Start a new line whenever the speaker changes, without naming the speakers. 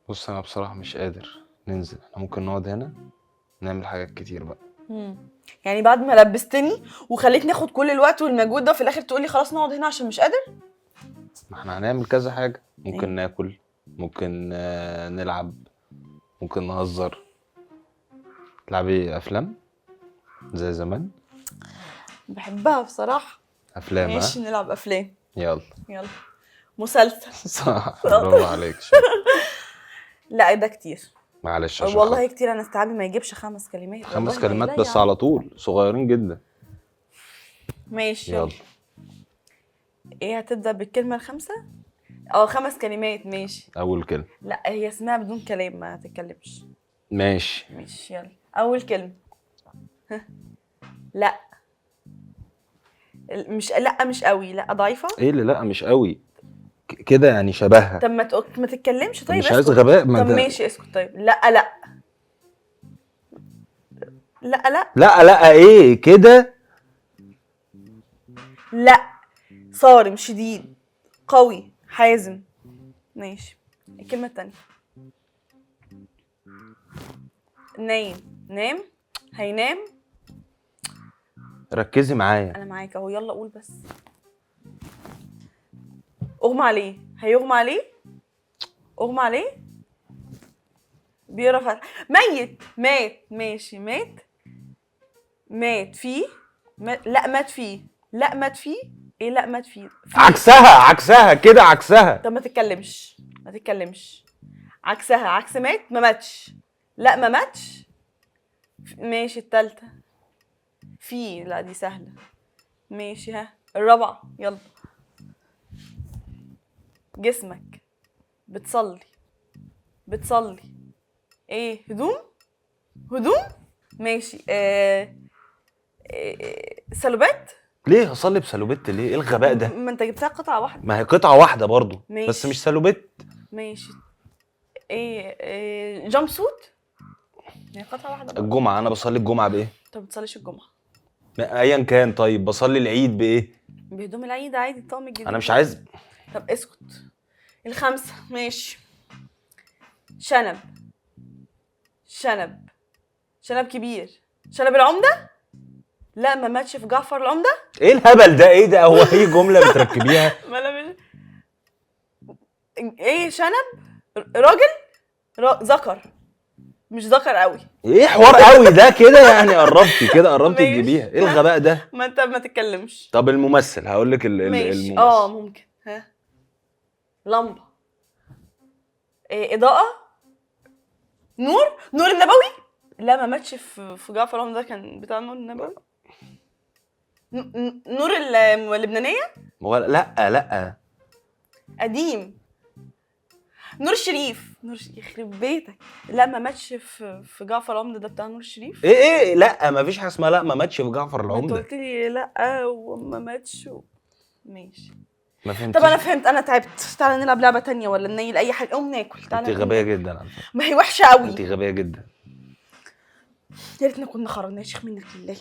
بص انا بصراحة مش قادر ننزل، احنا ممكن نقعد هنا نعمل حاجات كتير بقى.
يعني بعد ما لبستني وخليتني اخد كل الوقت والمجهود ده، في الاخر تقولي خلاص نقعد هنا عشان مش قادر؟
ما احنا هنعمل كذا حاجة، ممكن
إيه؟
ناكل، ممكن نلعب، ممكن نهزر. تلعبي افلام زي زمان؟
بحبها بصراحة.
افلام.
ماشي.
ها؟
نلعب افلام.
يلا.
يلا، مسلسل.
صح، برافو عليك، شاطر.
لا ده كتير.
معلش عشان
والله
خاطر.
كتير، انا استيعابي ما يجيبش 5 كلمات.
5
والله ما
كلمات
لا
بس
يا عم.
على طول، صغيرين جدا.
ماشي يلا.
يلا.
ايه، هتبدأ بالكلمة الخامسة؟ 5 كلمات، ماشي.
اول كلمة.
لا هي اسمها بدون كلام، ما تتكلمش.
ماشي.
ماشي يلا، اول كلمة. ها. لا مش لا، مش قوي، لا ضعيفة.
ايه اللي لا مش قوي؟ كده يعني شبهها.
طب ما تتكلمش طيب.
مش عايز
اسكت.
غباء ما
طب
ده.
ماشي اسكت طيب. لا لا لا لا
لا لا ايه كده؟
لا، صارم، شديد، قوي، حازم. ماشي، الكلمة التانية. نايم، نام، هينام.
ركزي معايا.
انا معاك اهو، يلا قول بس. اغمى عليه، هيغمى عليه، اغمى عليه، بيقرا فاتحة، ميت، مات. ماشي، مات، مات فيه، مات، لا مات فيه، لا مات فيه، ايه لا مات فيه، فيه.
عكسها، عكسها كده، عكسها.
طب ما تتكلمش، ما تتكلمش. عكسها، عكس مات، ما ماتش، لا ما ماتش. ماشي، التالتة في، لا دي سهلة. ماشي، ها الرابعة يلا. جسمك، بتصلي، بتصلي ايه؟ هدوم، هدوم. ماشي. سلوبات.
ليه هصلي بسلوبت؟ ليه؟ ايه الغباء ده؟
ما انت جبتها قطعة واحدة.
ما هي قطعة واحدة برضو.
ماشي.
بس مش سلوبت.
ماشي. ايه، jumpsuit، هي قطعة واحدة برضو.
الجمعة، انا بصلي الجمعة بايه؟
طب ما بتصليش الجمعة؟
ايا كان. طيب بصلي العيد بايه؟
بهدوم العيد عادي، الطقم الجديد.
انا مش عايز.
طب اسكت. الخمسة، ماشي. شنب، شنب، شنب كبير، شنب العمدة. لا ما ماتش في جعفر العمدة.
ايه الهبل ده؟ ايه ده؟ هو اي جملة بتركبيها؟
ما انا مش ايه، شنب راجل، ذكر، مش ذكر قوي.
ايه حوار قوي ده كده يعني؟ قربتي كده، قربتي
ماشي.
تجيبيها. ايه الغباء ده؟
ما انت ما تتكلمش.
طب الممثل، هقول لك
ماشي.
الممثل.
ممكن. ها، لمبة، إيه، إضاءة، نور، نور النبوي. لا ما ماتش في جعفر العمدة، ده كان بتاع نور النبوي. نور اللبنانية.
ولا لا لا.
قديم، نور الشريف. نور يخرب بيتك. لا ما ماتش في جعفر العمدة، ده بتاع نور الشريف.
ايه ايه؟ لا ما فيش حاجة اسمها لا ما ماتش في جعفر
ما انت
العمدة.
قلت لي لا وما ماتش ماشي.
ما فهمتش.
طب انا فهمت، انا تعبت. تعالى نلعب لعبه تانية ولا ننيل اي حاجة، قوم ناكل. تعالى
انت
نقوم
غبية
ناكل.
جدا على فكرة.
ما هي وحشة قوي.
انت غبية جدا.
يا ريتنا كنا خرجنا يا شيخ، منك لله.